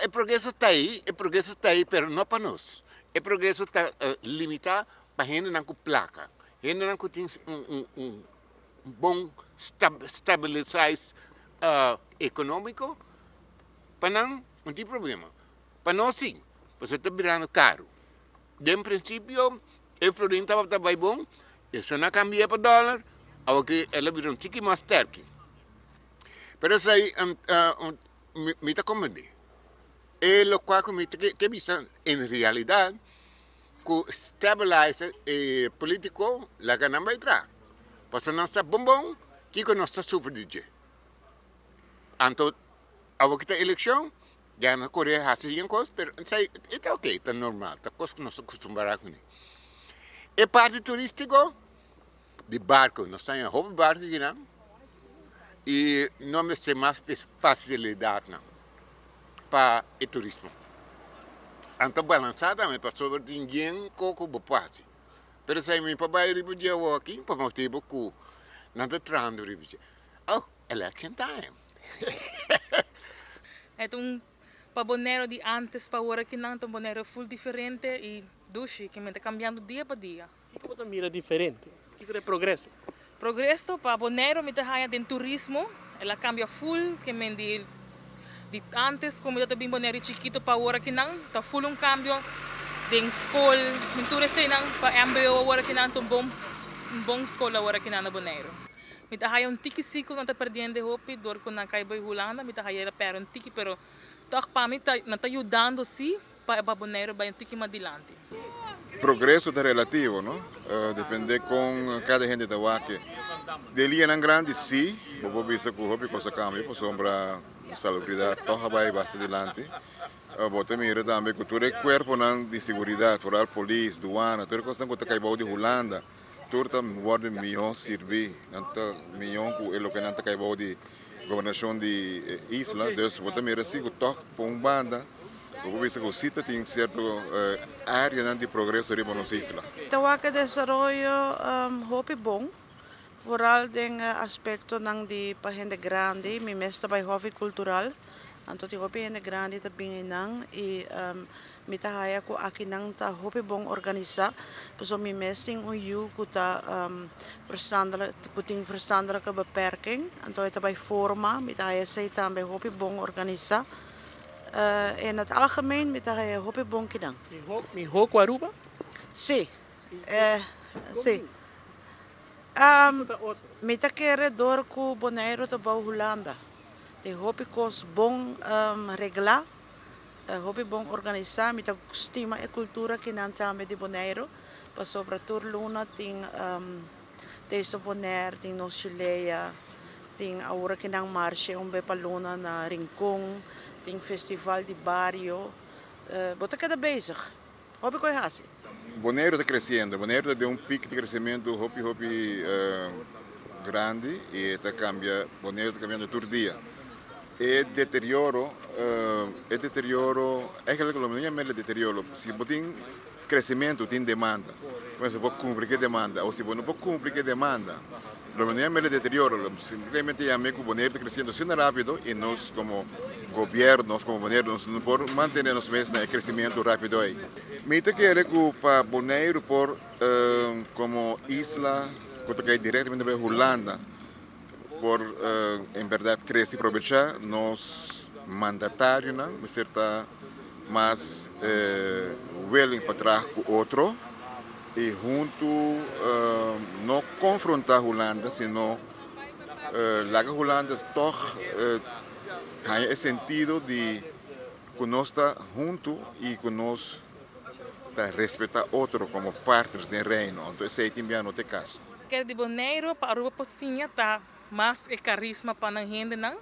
E progreso ta ei, e progreso ta ei, pero no pa nos. E progreso ta limita pa hendenan ku plaka, hendenan ku tin un un bon stabilisais ekonómiko, pa nan no tin problema. Pa nos si, pasobra ta birando karu. Den prinsipio e florin tabata bai bon, eso no a kambia pa dòler, awoki el a bira un tiki mas sterki. Pero esei mi ta comprende. E locual cu mi ta ke bisa en realidad cu stabilize e politico laga nan bay tra. Pasobra nan sa bon bon kico nos ta sufri di dje. Anto awor ki ta eleccion ya nan core haci yen cos pero esey e ta ok, ta normal, ta cos cu nos ta acostumbra cune. E parti turistico di barco, nos ta haña hopi barco akinan y no mester mas facilidadnan pa e turismo. Anto balansa tambe pasobra tin yen koko bo por haci, pero esei mi por bay riba dje awor aki pa motibo cu nan ta trahando riba dje. Oh, election time! E ta un pa Bonero di antes pa awor akinan ta un Bonero full diferente y dushi, kimen ta cambiando dia pa dia. Kiko bo ta mira diferente? Kiko ta e progreso? Progreso pa Boneiru mi ta haña den turismo. El a kambia ful ke men di di antes ku mi ta bin Boneiru chikito pa awor akinan ta ful un kambio den skol den tur eseinan pa mbo awor akinan ta un bon un bon skol awor akinan na Boneiru. Mi ta haña un tiki si ku nan ta perdiendo hopi dor ku nan kai bai Hulanda mi ta haña el a pèrdè un tiki pero tòg pa mi ta nan ta yudando si Pa e Boneiru bai un tiki mas dilanti. Progreso ta relativo, no? Depende con cada hende ta wak. Den lianan grandi si, bo por bisa cu hopi cos a cambia pasobra salubridad toch a bai basta dilanti. Bo ta mira tambe cu tur e cuerponan di seguridad, vooral polis, duana, tur e cosnan cu ta cay bou di Hulanda, tur ta wordo miho sirbi, nan ta miho cu e loke nan ta cay bou di Gobernacion di e isla, dus bo ta mira si cu toch pa un banda bo por bisa cu si ta tin cierto areanan di progreso riba nos isla. Ta wak e desaroyo hopi bon, vooral den aspectonan di pa hende grandi, mi mes ta bay Hofi Cultural, anto tin hopi hende grandi ta bin eynan y Mi ta haya ku akinan ta hopi bon organisá, pasobra mi mes tin un yu ku ta verstandelijk, ku tin verstandelijke beperking, anto e ta bai forma, mi ta haya esei tambe hopi bon organisá. In het algemeen mi ta haya hopi bon kinan. Mihó ku Aruba? Sí, sí. Mi ta kere dor ku Boneiru ta bou Hulanda, tin hopi kos bon reglá. Hopi bon organisá. Mi ta stima e kultura kinan tambe di Boneiru, pasobra tur luna tin Taste of Bonaire, tin Nos Chilea, tin awor kinan marshe un be pa luna na Rincon, tin festival di bario. Bo ta keda bezig. Hopi koe hasi. Boneiru ta kresiendo. Boneiru ta den un pik di kresementu hopi hopi grandi i e ta kambia, Boneiru ta kambiando tur dia. E deterioro, e deterioro, eigenlijk lo no yam'el deterioro, si bo tin crecemento tin demanda, pues bo por cumpli cu e demanda, o si bo no por cumpli cu e demanda, lo no yam'el deterioro, lo simplemente yam'e cu Boneiru ta creciendo asina rapido y nos como gobierno of como Boneiru nos no por mantene nos mes na e crecemento rapido ey. Mi ta kere cu pa Boneiru por como isla cu ta cay directamente bay Hulanda, Por en berdad crece y probecha, nos mandatarionan mester ta mas willing pa traha cu otro y hunto no confronta Hulanda sino laga Hulanda toch haya e sentido di cu nos ta hunto y cu nos ta respeta otro como partners den Reino. Anto esey tin bia no ta e caso. Ker di Boneiru pa Aruba por siña ta mas e karisma pa nan hendenan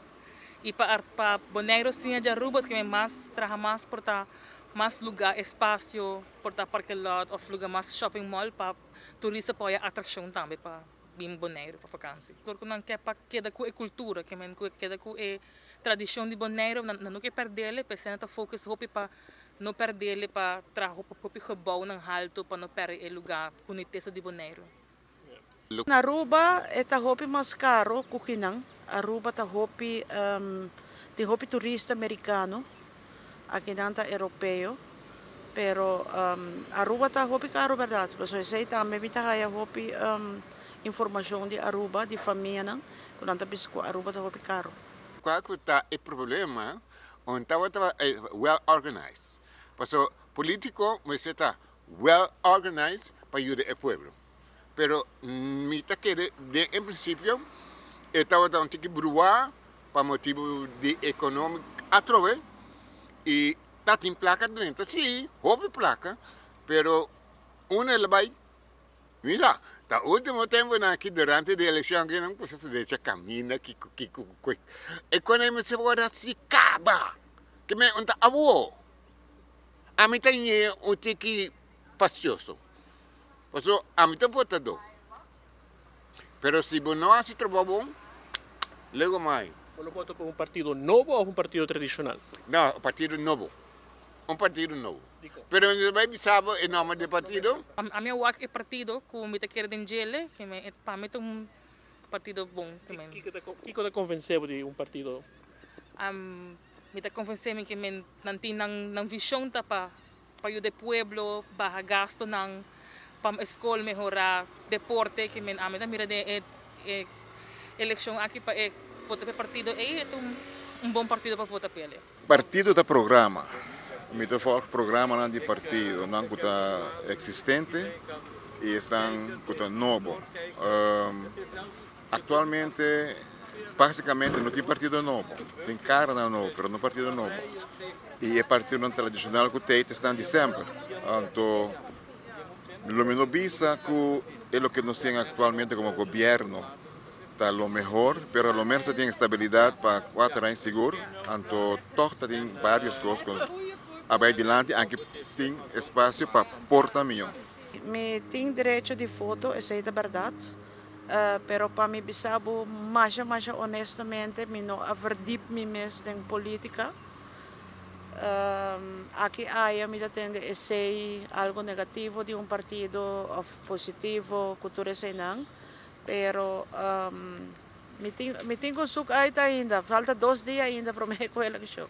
i pa pa Boneiru siña di Aruba ta keme mas traha mas por ta mas luga espasio por ta parke lot of luga mas shopping mall pa turista por haya atrakshon tambe pa bin Boneiru pa fakansi. Por ku nan ke pa keda ku e kultura ke men ku keda ku e tradishon di Boneiru nan no ke perdele p'esei nan ta focus hopi pa no perdele pa traha hopi gebouwnan haltu pa no perde e luga bunitesa di Boneiru. Na Aruba e ta hopi mas caro cu kinan. Aruba ta hopi, tin hopi turista Mericano. Aki nan ta europeo, pero Aruba ta hopi caro berdad. Pasobra esey tambe mi ta haya hopi informacion di Aruba, di famianan, cu nan ta bisa cu Aruba ta hopi caro. Cual cu ta e problema, un tabata well organized. Pasobra politico mester ta well organized pa yuda e pueblo. Pero mi ta kere den e principio e tabata un tiki bruá pa motibu di economic atrobe y ta tin placa drenta, si, hopi placa, pero uno el a bay, mira, ta ultimo temponan aki durante di eleccion aki nan cuminsa ta decha camina kico kico cu e cona mester worde haci caba, ke men un ta awo, ami ta ñe un tiki fastioso. Pasobra ami ta votadó. Pero si bo no hasi trabou bon, lego mai. Bo lo vota pa un partido nobo of un partido tradicional? No, un partido nobo. Un partido nobo. Dikon? Pero mi ta bai bisa bo e nomber di e partido. Ami a wak e partido ku mi ta kere den djele, ke mi pa mi ta un partido bon. Kiko ta konvensé bo di un partido? Mi ta konvensé mi ke nan tin nan vishon ta pa Pa yuda e pueblo baha gastonan, pa e skol mehorá, deporte, ke men ami ta mira den e e elekshon aki pa e vota pa e partido ei e ta un bon partido pa vota p'el. Partido ta programa. Mi ta volg programanan di partidonan ku ta eksistente i esnan ku ta nobo. Aktualmente praktikamente no tin partido nobo. Tin karanan nobo pero no partido nobo. I e partidonan tradishonal ku t'ei ta esnan di semper. Anto lo mi no bisa ku e loke nos tin aktualmente komo gobièrnu ta lo mehor, pero a lo menos ta tin estabilidat pa kuater aña sigur. Anto tòg ta tin vários kos ku a bai dilanti anke tin espasio pa por ta mihó. Mi tin derecho di voto, esei ta bèrdat. Pero pa mi bisa bo masha masha honestamente mi no a verdiep mi mes den politica. Aki aya mi ta tende esey algo negativo di un partido of positivo cu tur eseynan. Pero mi tin mi tin cu suk uit ainda. Falta dos dia ainda prome cu eleccion.